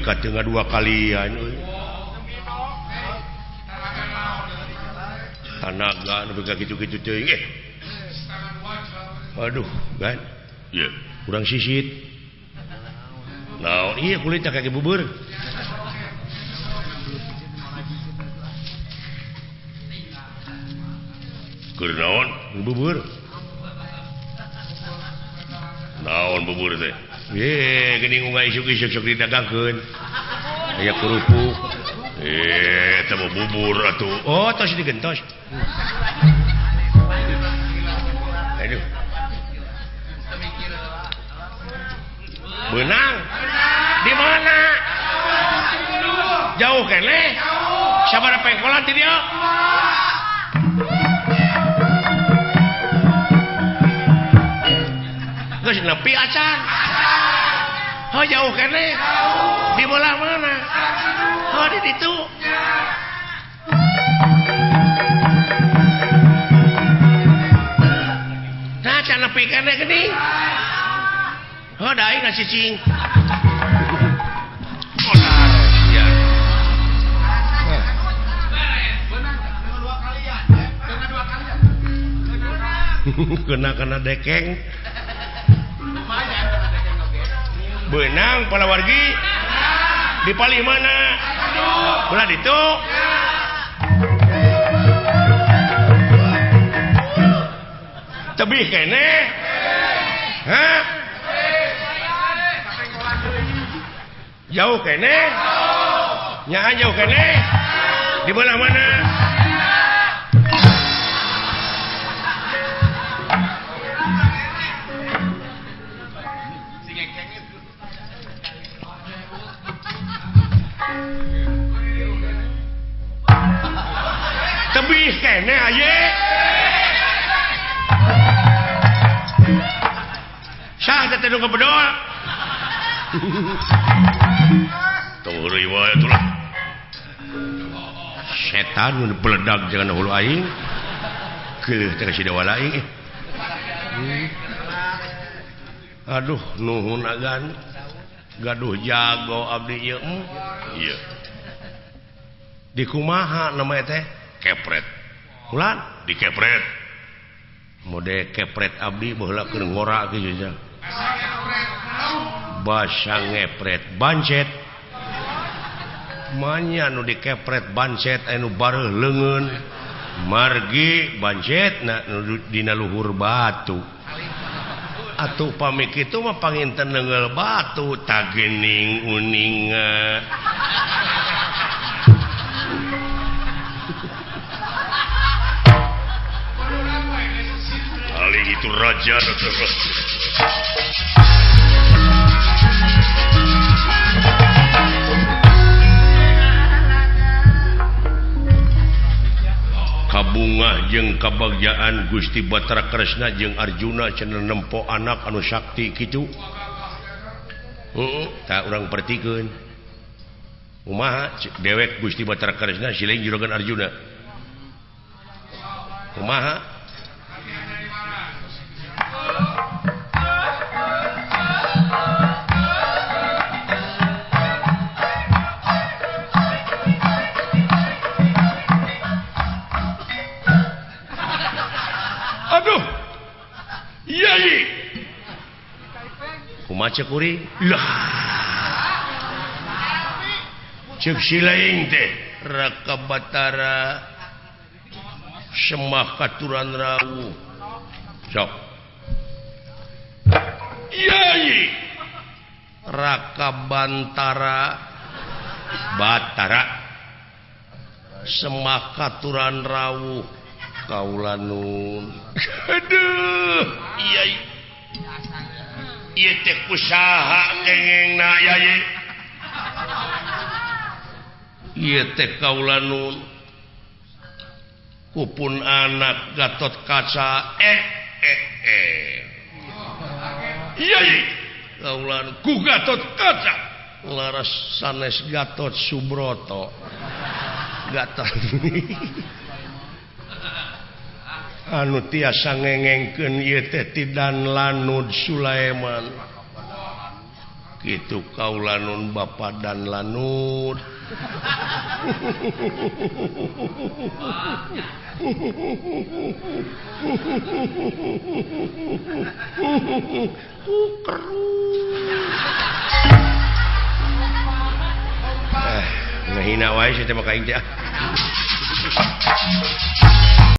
ka teu ngadua kalian euy. Tanaga nepi ka kitu-kitu teuing eh. Aduh, gan. Ieu kurang sisit. Naon ieu kulitna kaki bubur. Keur naon bubur? Naon bubur teh? Ye, geuning unggah isuk-isuk sok didagangkeun. Aya kerupuk. Eta mah bubur atuh. Oh, tos digentos. Aduh. Beunang. Di mana? Jauh keneh? Sabaraha pengkolan ti dieu? Geus nepi acan. Oh jauh keneh. Di belah mana? Oh di ditu. Nah can nepi keneh geuning. Oh da aing ngacicing. Ya. Kena-kena dekeng. Benang palawargi di palih mana? Belah ditu. Tebih keneh. Hah? Jauh keneh? Nyaa jauh keneh? Di belah mana? Tebih keneh aye. Sah teh nu ngebedol. Tong heureuy wae atuh lah. Setan nu beledag jangan hulu aing. Keuleuh teh ka si dewa aing. Aduh nuhun agan. Gaduh jago abdi ieu. Ieu. Di kumaha nama teh? Kepret. Ulan dikepret. Mode kepret abdi baheula keur ngora kieu nya. Basa ngepret bancet. Manya nu dikepret bancet anu bareuh leungeun. Margi bancet na nu dina luhur batu. Atuh pami kitu mah panginten leungeul batu tagening uninga. Kali itu raja kabungah jeung kabagjaan Gusti Batara Kresna jeung Arjuna cenah nempo anak anu sakti kitu. Heeh, tah urang pertikeun. Kumaha dewek Gusti Batara Kresna siling juragan Arjuna. Kumaha? Aduh. Yai. Kumaha ceuk kuring? Lah. Ceuk si laing teh Raka Batara Semah katuran rawuh. Sok. Yai. Raka Bantara Batara Semah katuran rawuh kaula nun. Aduh, yai. Ieu teh kusaha kengengna yai. Ieu teh kaula nun. Kupun anak Gatot Kaca Yai. Kaula ku Gatot Kaca laras sanes Gatot Subroto. Gatot anu tiasa ngengengkeun ieu teh Tidan Lanud Sulaiman. Gitu kaula nun bapa dan lanud. Ngahina wae sia teh mah ka aing teh.